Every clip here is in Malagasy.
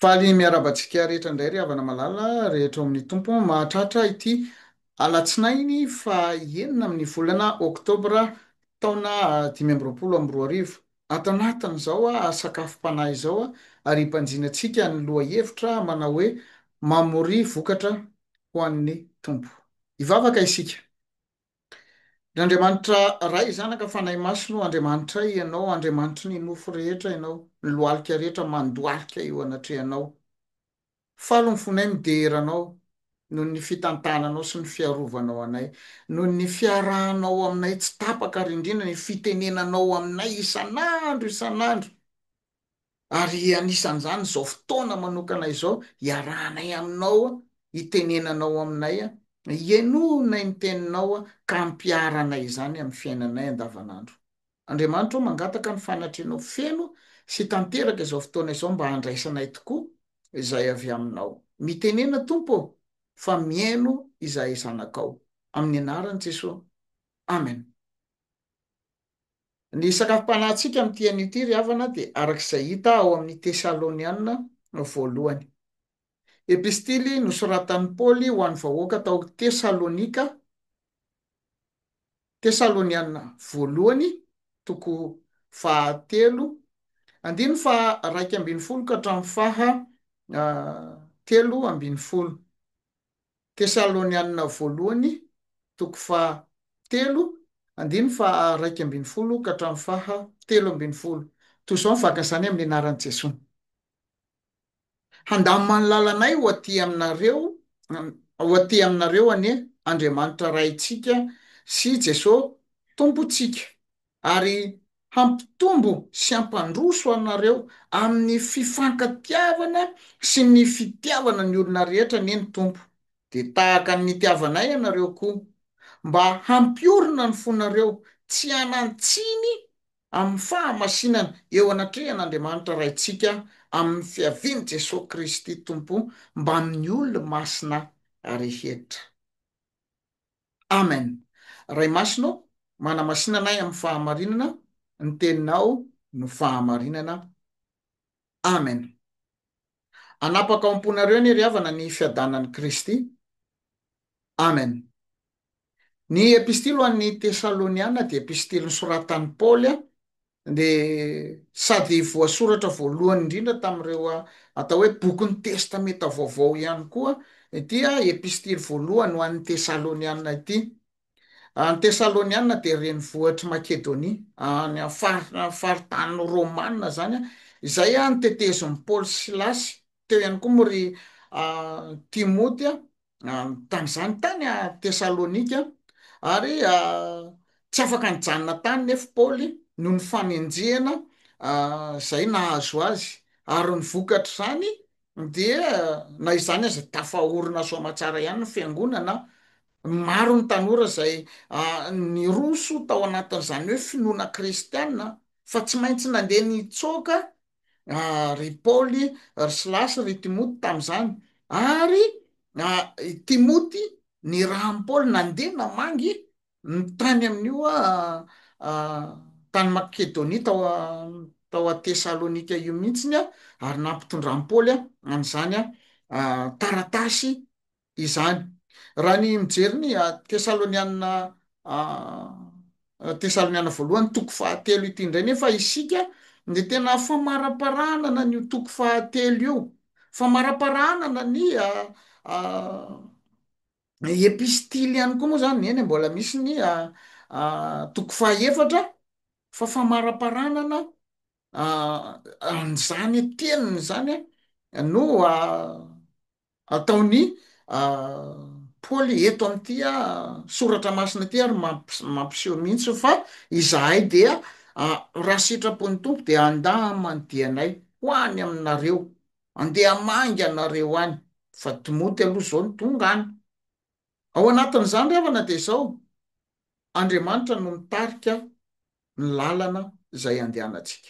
Faly miarahaba antsika rehetra indray ry havana malala rehetra ao amin'ny Tompo mahatratra ity alatsinainy faha enina amin'ny volana oktobra taona 2025. Ato anatin'izao sakafom-panahy izao ary hibanjinantsika ny lohahevitra manao hoe mamoria vokatra ho an'ny Tompo. Hivavaka isika. Ry Andriamanitra Ray, Zanaka, Fanahy Masina o, Andriamanitray Ianao, Andriamanitry ny nofo rehetra Ianao, ny lohalika rehetra mandohalika eo anatrehanao. Faly ny fonay midera Anao noho ny fitantananao sy ny fiarovanao anay, noho ny fiarahanao aminay tsy tapaka ary indrindra ny fitenenanao aminay isan'andro isan'andro. Ary anisan'izany izao fotoana manokana izao iarahanay aminao, itenenanao aminay, henoinay ny teninao ka ampiharanay izany amin'ny fiainanay andavanandro. Andriamanitra ô, mangataka ny fanatrenao feno sy tanteraka izao fotoana izao mba handraisanay tokoa izay avy aminao. Mitenena Tompo ô, fa mihaino izahay zanakao. Amin'ny anaran'i Jesoa. Amen. Ny sakafom-panahintsika amin'ity anio ity ry havana dia araka izay hita ao amin'ny Tesaloniana voalohany. Epistily nosoratan'i Paoly ho an'ny vahoaka tao Tesalonika, Tesaloniana voalohany, toko fahatelo, andininy faha-11 ka hatramin'ny faha 13. Tesalonianina Voalohany, toko fahatelo, andininy faha-11 ka hatramin'ny faha-13. Toy izao ny vakin'izany amin'ny anaran'i Jesoa. Handamina ny lalanay ho aty aminareo, ho aty aminareo anie Andriamanitra Raintsika sy Jesoa Tompontsika. Ary hampitombo sy hampandroso anareo amin'ny fifankatiavana sy ny fitiavana ny olona rehetra anie ny Tompo, dia tahaka ny nitiavanay anareo koa, mba hampiorina ny fonareo tsy hanan-tsiny amin'ny fahamasinana eo anatrehan'Andriamanitra Raintsika amin'ny fiavian'i Jesoa Kristy Tompo mbamin'ny olo-masina rehetra. Amen. Ray Masina ô, manamasina anay amin'ny fahamarinana, ny teninao no fahamarinana. Amen. Anapaka ao am-ponareo anie ry havana ny fiadanan'i Kristy. Amen. Ny epistily ho an'ny Tesaloniana dia epistily nosoratan'i Paoly dia sady voasoratra voalohany indrindra tamin'ireo atao hoe bokin'ny Testamenta Vaovao ihany koa ity epistily voalohany ho an'ny Tesaloniana ity. Ny Tesaloniana dia renivohitr'i Makedonia, any amin'ny faritany romana izany, izay notetezin'i Paoly sy Silasy, teo ihany koa moa ry Timoty tamin'izany tany Tesalonika, ary tsy afaka nijanona tany nefa Paoly noho ny fanenjehana izay nahazo azy, ary ny vokatr'izany dia na izany aza tafaorina soamatsara ihany ny fiangonana, maro ny tanora izay niroso tao anatin'izany hoe finoana kristiana fa tsy maintsy nandeha nitsoaka ry Paoly, ry Silasy, ry Timoty tamin'izany. Ary i Timoty nirahan'i Paoly nandeha namangy ny tany amin'io tany Makedonia tao tao Tesalonika io mihitsiny ary nampitondran'i Paoly an'izany taratasy izany. Raha ny mijery ny Tesaloniana Tesaloniana voalohany toko fahatelo ity indray nefa isika dia tena famaraparanana an'io toko fahatelo io, famaraparanana ny epistily ihany koa moa zany, eny e, mbola misy ny toko fahaefatra fa famaraparanana an'izany teniny izany no Ataon'i Paoly eto amin'ity soratra masina ity ary mampiseho mihitsy fa izahay dia raha sitrapon'ny Tompo dia handama ny dianay ho any aminareo, andeha hamangy anareo any, fa Timoty aloha izao no tonga any. Ao anatin'izany ry havana dia izao, Andriamanitra no mitarika ny lalana izay andehanantsika.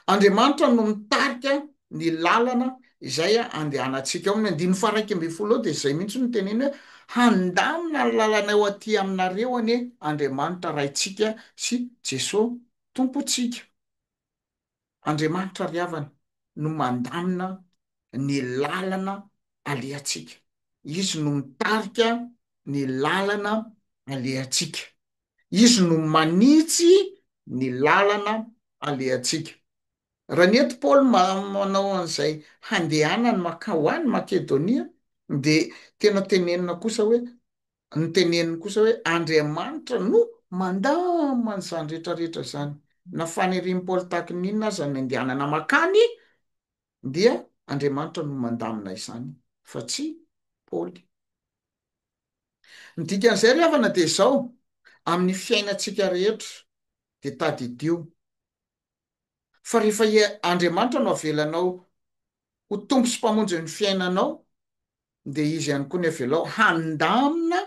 Andriamanitra no mitarika ny lalana izay andehanantsika. Ao amin'ny andininy faha-11 ao dia izay mihitsy no teneny hoe, Handamina ny lalanay ho aty aminareo anie Andriamanitra Raintsika sy Jesoa Tompontsika. Andriamanitra ry havana no mandamina. ny lalana alehantsika. Izy no mitarika ny lalana alehantsika. Izy no manitsy ny lalana alehantsika. Raha ny eto Paoly manao an'izay handehanany maka ho any Makedonia de tena tenenina kosa hoe, noteneniny kosa hoe Andriamanitra no mandamina an'izany rehetrarehetra izany. Na fanirian'i Paoly tahaky ny inona aza ny andehanana makany dia Andriamanitra no mandamina izany fa tsy Paoly. Ny dikan'izay ry havana dia izao, amin'ny fiainantsika rehetra dia tadidio Fa rehefa i Andriamanitra no avelanao ho Tompo sy Mpamonjy ny fiainanao, dia Izy ihany koa ny avelao handamina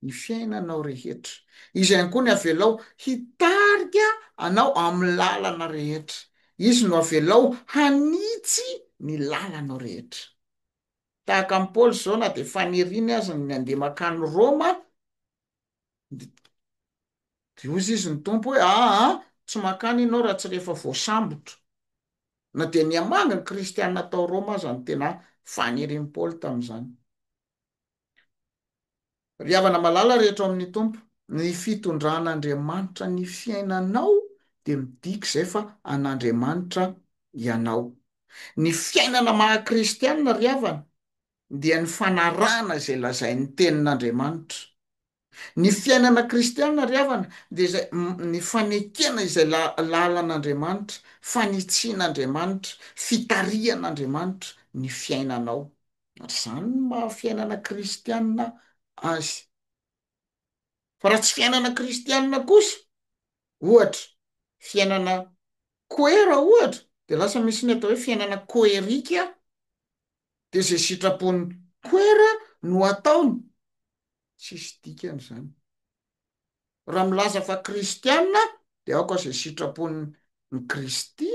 ny fiainanao rehetra. Izy ihany koa ny avelao hitarika anao amin'ny lalana rehetra. Izy no avelao hanitsy ny lalanao rehetra. Tahaka an'i Paoly izao, na dia faniriany aza ny handeha mankany Roma, De hozy izy ny Tompo hoe, aa, tsy mankany ianao raha tsy rehefa voasambotra. Na dia nihamanga ny kristiana tao Roma aza ny tena fanirian'i Paoly tamin'izany. Ry havana malala rehetra ao amin'ny Tompo, ny fitondran'Andriamanitra ny fiainanao dia midika izay fa an'Andriamanitra ianao. Ny fiainana maha kristiana ry havana dia ny fanarahana izay lazain'ny tenin'Andriamanitra. Ny fiainana kristiana ry havana dia izay ny fanekena izay lalan'Andriamanitra, fanitsian'Andriamanitra, fitarihan'Andriamanitra ny fiainanao. Ary izany no maha fiainana kristiana azy. Fa raha tsy fiainana kristiana kosa, ohatra, fiainana koera ohatra, dia lasa misy ny atao hoe fiainana koerika, dia izay sitrapon'ny koera no ataony. Tsisy dikany izany. Raha milaza fa kristiana dia aoka izay sitrapon'ny Kristy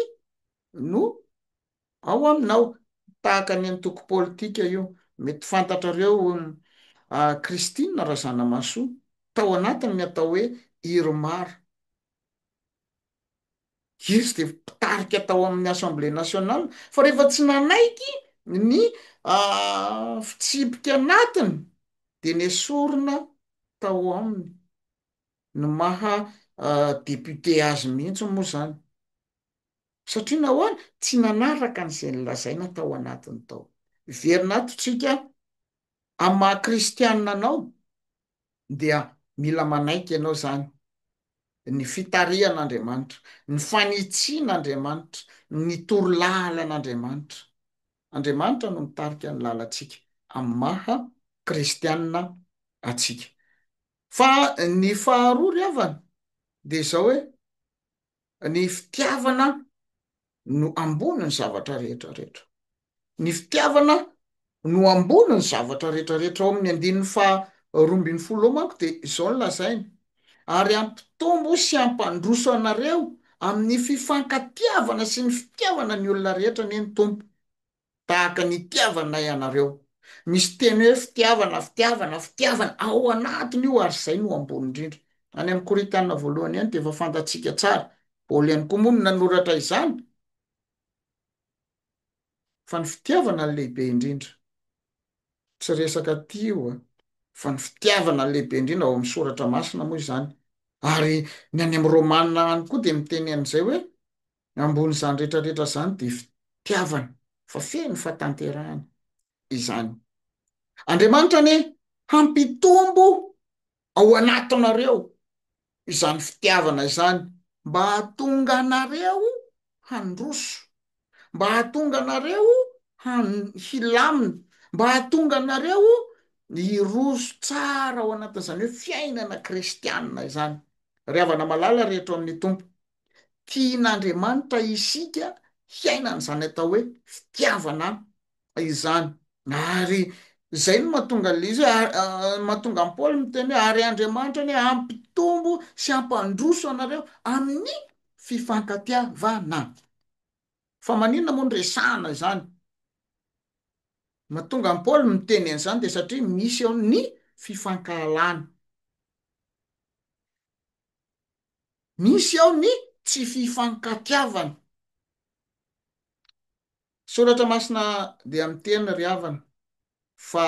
no ao aminao. Tahaka ny antoko politika io. Mety fantatrareo Christine Razanamahasoa, tao anatin'ny atao hoe IRMAR. Izy dia mpitarika tao amin'ny Assemblée nationale, fa rehefa tsy nanaiky ny fitsipika anatiny dia nesorina tao aminy ny maha député azy mihitsy moa zany, satria nahoana? Tsy nanaraka an'izay nolazaina tao anatiny tao. Miverina ato tsika, amin'ny maha kristianina anao dia mila manaiky ianao zany ny fitarihan'Andriamanitra, ny fanitsian'Andriamanitra, ny torolalan'Andriamanitra. Andriamanitra no mitarika ny lalantsika amin'ny maha kristianina antsika. Fa ny faharoa ry havana dia izao hoe ny fitiavana no ambony ny zavatra rehetra rehetra. Ny fitiavana no ambony ny zavatra rehetra rehetra. Ao amin'ny andininy faha 12 ao manko dia izao no lazainy, Ary hampitombo sy hampandroso anareo amin'ny fifankatiavana sy ny fitiavana ny olona rehetra anie ny Tompo. Tahaka ny itiavanay anareo. Misy teny hoe fitiavana, fitiavana, fitiavana ao anatiny io ary izay no ambony indrindra. Any amin'ny Korintiana voalohany ihany dia efa fantatsika tsara, Paoly ihany koa moa no nanoratra izany, fa ny fitiavana no lehibe indrindra. Tsy resaka aty io a, fa ny fitiavana no lehibe indrindra ao amin'ny soratra masina moa izany. Ary ny any amin'ny Romana any koa dia miteny an'izay hoe Ambonin'izany rehetra rehetra izany dia fitiavana fa feno fahatanterahana izany. Andriamanitra anie hampitombo ao anatinareo izany fitiavana izany mba hahatonga anareo handroso, mba hahatonga anareo han- hilamina, mba hahatonga anareo hiroso tsara ao anatin'izany hoe fiainana kristianina izany. Ry havana malala rehetra ao amin'ny Tompo, Tian'Andriamanitra isika hiaina an'izany atao hoe fitiavana izany. Ary izay no mahatonga an'ilay izy hoe, mahatonga an'i Paoly miteny hoe, ary Andriamanitra anie hampitombo sy hampandroso anareo amin'ny fifankatiavana. Fa maninona moa no resahana izany? Mahatonga an'i Paoly miteny an'izany dia satria misy eo ny fifankahalana. Misy ao ny tsy fifankatiavana. Soratra masina dia miteny ry havana fa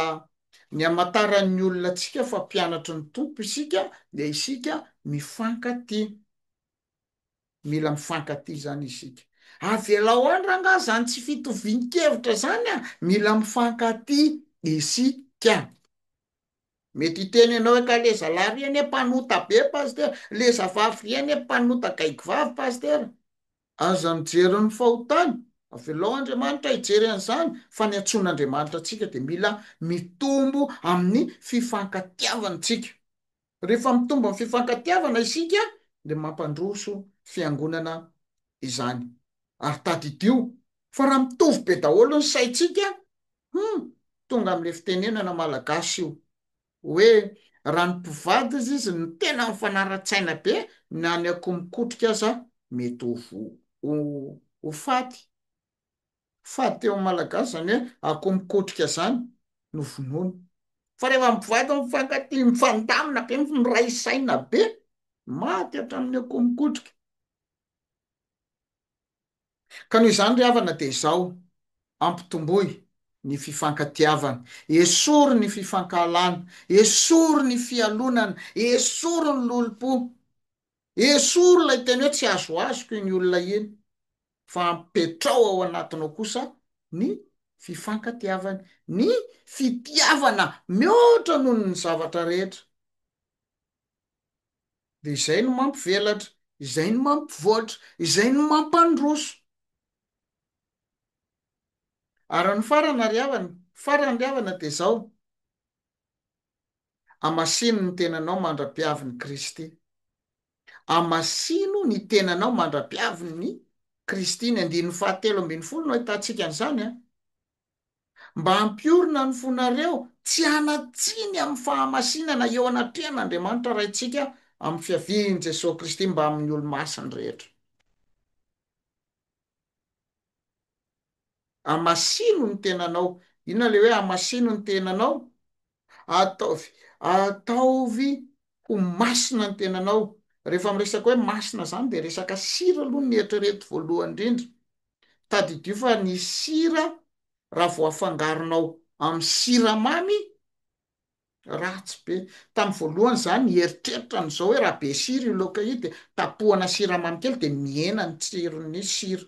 ny hamantaran'ny olona antsika fa mpianatry ny Tompo isika dia isika mifankatia. Mila mifankatia zany isika. Avelao any rangaha zany tsy fitovian-kevitra zany a! Mila mifankatia isika. Mety hiteny ianao hoe ka le zalahy ry anie mpanota be pasitera, le zavavy ry anie mpanota gaigy vavy pasitera. Aza mijery ny fahotany, avelao Andriamanitra hijery an'izany fa ny antsoin'Andriamanitra antsika dia mila mitombo amin'ny fifankatiavana isika. Rehefa mitombo amin'ny fifankatiavana isika dia mampandroso fiangonana izany. Ary tadidio fa raha mitovy be daholo ny saintsika, hum, tonga amin'ilay fitenenana malagasy io hoe raha ny mpivady izy izy no tena mifanara-tsaina be na ny akoho mikotrika aza mety ho voa ho ho faty. Fady teo amin'ny Malagasy izany hoe akoho mikotrika izany no vonoina. Fa rehefa mpivady mifankatia, mifandamina be, miray saina be, maty hatramin'ny akoho mikotrika. Ka noho izany ry havana dia izao, ampitomboy ny fifankatiavana, esory ny fifankahalana, esory ny fialonana, esory ny lolompo, esory ilay teny hoe tsy azoazoko iny olona iny. fa ampetrao ao anatinao kosa ny fifankatiavana, ny fitiavana mihoatra noho ny zavatra rehetra. Dia izay no mampivelatra, izay no mampivoatra, izay no mampandroso. Ary ny farany ry havana, farany ry havana dia izao, amasino ny tenanao mandra-piavin'i Kristy. Amasino ny tenanao mandra-piavin'i Kristy, ny andininy fahatelo ambin'ny folo no ahitantsika an'izany an! Mba hampiorina ny fonareo tsy hanan-tsiny amin'ny fahamasinana eo anatrehan'Andriamanitra Raintsika amin'ny fiavian'i Jesoa Kristy mbamin'ny olo-masiny rehetra. Amasino ny tenanao. Inona ilay hoe amasino ny tenanao? Ataovy, ataovy ho masina ny tenanao. Rehefa miresaka hoe masina zany de resaka sira aloha ny eritrereto voalohany indrindra. Tadidio fa ny sira raha vao afangaronao amin'ny siramamy, ratsy be. Tamin'ny voalohany za nieritreritra an'izao hoe raha be sira io laoka io de tapohana siramamy kely de mihena ny tsiron'ny sira.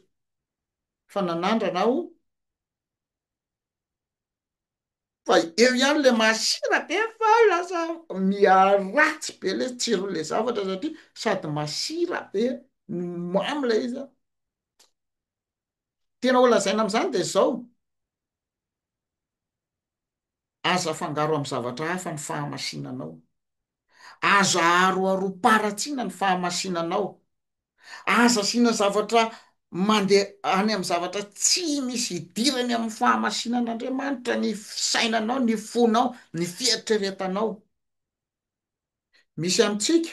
Fa nanandrana aho. Fa eo ihany le masira be fa lasa miharatsy be le tsiron'le zavatra satria sady masira be no mamy lay izy an. Tena ho lazaina am'zany de zao, aza afangaro amy zavatra hafa ny fahamasinanao. Aza aroaroam-paharatsiana ny fahamasinanao. Aza asiana zavatra mandeha any amin'ny zavatra tsy misy idirany amin'ny fahamasinan'Andriamanitra ny fisainanao, ny fonao, ny fieritreretanao. Misy amintsika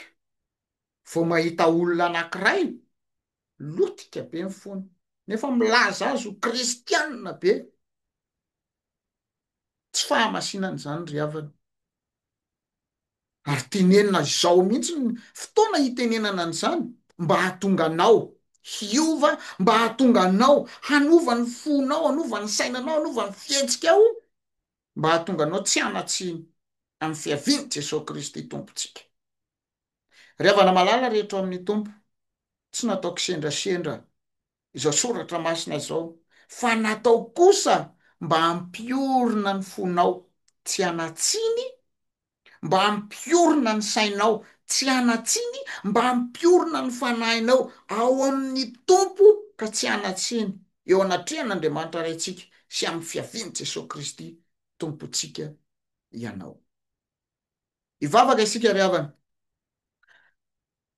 vao mahita olona anankiray, lotika be ny fony, nefa milaza azy ho kristianina be. Tsy fahamasinana izany ry havana. Ary tenenina izao mihitsy ny fotoana hitenenana an'izany mba hahatonga anao hiova, mba hahatonga anao hanova ny fonao, hanova ny sainanao, hanova ny fihetsikao, mba hahatonga anao tsy hanan-tsiny amin'ny fiavian'i Jesoa Kristy Tompontsika. Ry havana malala rehetra ao amin'ny Tompo, tsy natao kisendrasendra izao soratra masina izao, fa natao kosa mba hampiorina ny fonao tsy hanan-tsiny, mba hampiorina ny sainao tsy hanan-tsiny, mba hampiorina ny fanahinao ao amin'ny Tompo ka tsy hanan-tsiny eo anatrehan'Andriamanitra Raintsika sy amin'ny fiavian'i Jesoa Kristy Tompontsika ianao. Hivavaka isika ry havana.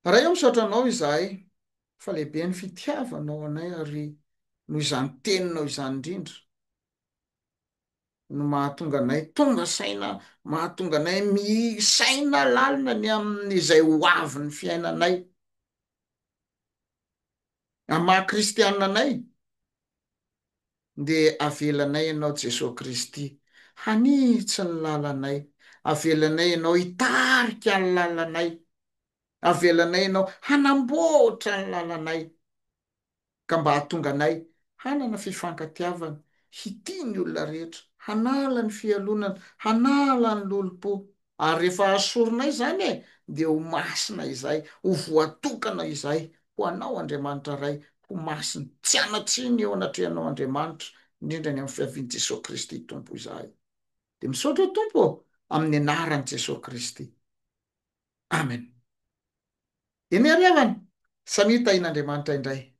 Ray ô misaotra anao izahay fa lehibe ny fitiavanao anay ary noho izany teninao izany indrindra no mahatonga anay tonga saina mahatonga anay misaina lalina ny amin'izay ho avin'ny fiainanay amin'ny maha kristianina anay dia avelanay Ianao Jesoa Kristy hanitsy ny lalanay, avelanay Ianao hitarika ny lalanay, avelanay Ianao hanamboatra ny lalanay ka mba hahatonga anay. hanana fifankatiavana, hitia ny olona rehetra, hanala ny fialonana, hanala ny lolompo. Ary rehefa asorinay izany e, dia ho masina izahay, ho voatokana izahay, ho Anao Andriamanitra Ray, ho masina, tsy hanan-tsiny eo anatrehanao Andriamanitra, indrindra ny amin'ny fiavian'i Jesoa Kristy Tompo izahay. Dia misaotra Tompo ô, amin'ny anaran'i Jesoa Kristy. Amen. Eny ary havana, samia tahin'Andriamanitra indray.